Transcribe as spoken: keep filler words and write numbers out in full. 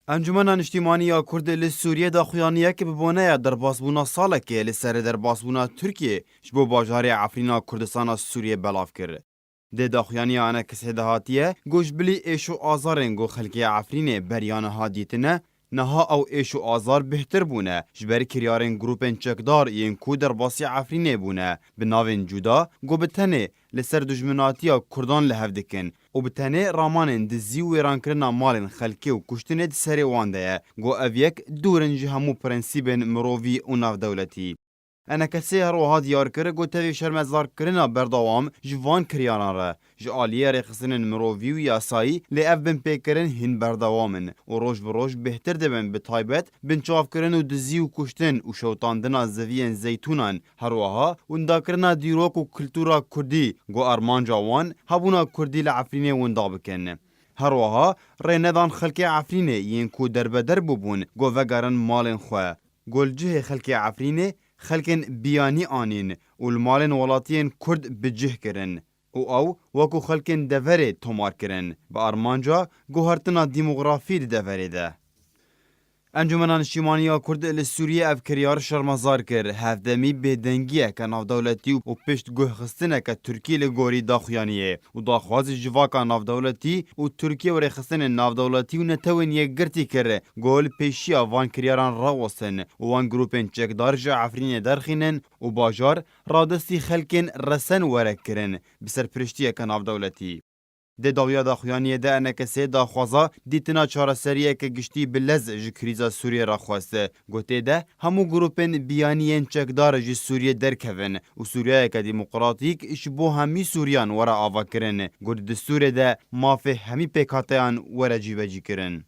Encûmena Niştîmanî ya Kurd li Sûriyê daxuyaniyek bi boneya derbasbûna salekê li ser derbasbûna Tirkiyê ji bo bajarê Efrîna Kurdistana Sûriyê belav kir. Di daxuyaniya ENKSê de hatiye got, ji bilî êş û azarên ku xelkê Efrînê beriya niha dîtine, niha ew êş û azar bêhtir bûne, ji ber kiryarên grûpên çekdar yên ku derbasî Efrînê bûne, bi navên cuda, ku bi tenê li ser dijminatiya Kurdan li hev dikin û bi tenê ramanên dizî û wêrankirina malên xelkê û kuştinê di serê wan de ye, ku ev yek dûr in ji hemû prensîbên mirovî û navdewletî. ENKSê her wiha diyar kir, ku tevî şermezarkirina berdewam ji van kiryaran re ji aliyê rêxistinên mirovî û yasayî, lê ev binpêkirin hîn berdewam in û roj bi roj bêhtir dibin, bi taybet binçavkirin û dizî û kuştin û şewitandina zeviyên zeytûnan, her wiha windakirina dîrok û kultura kurdî, ku armanca wan hebûna kurdî li Efrînê winda bikin. Her wiha rênedan xelkê Efrînê yên ku derbeder bûbûn, ku vegerin malên xwe. Ku li cihê xelkê Efrînê xelkên biyanî anîn û li malên welatiyên Kurd bi cih kirin û ew wekû xelkên deverê tomar kirin, bi armanca guhertina demografî di deverê de. Encûmena Niştîmanî ya Kurd li Sûriyê ev kiryar şermezar kir, hevdemî bêdengiyeke navdewletî û piştguhxistineke Tirkî li gorî daxuyaniyê û daxwazî civaka navdewletî û Tirkiye û rêxistinên navdewletî û netewên yekgirtî kir, ku li pêşiya van kiryaran rawestin û wan grûpên çekdar ji Efrînê derxînin û bajar radestî xelkên resen were kirin, bi serpiriştiyeke navdewletî. Di dawiya daxuyaniyê de ENKSê daxwaza dîtina çareseriyeke giştî bi lez ji krîza Sûriyê re xwest. Gotê de hemû grûpên biyanî yên çekdar ji Sûriyê derkevin û Sûriyeyeke demokratîk ji bo hemî Sûriyan were avakirin. Got di distûrê de mafê hemî pêkhateyan were cîbecîkirin.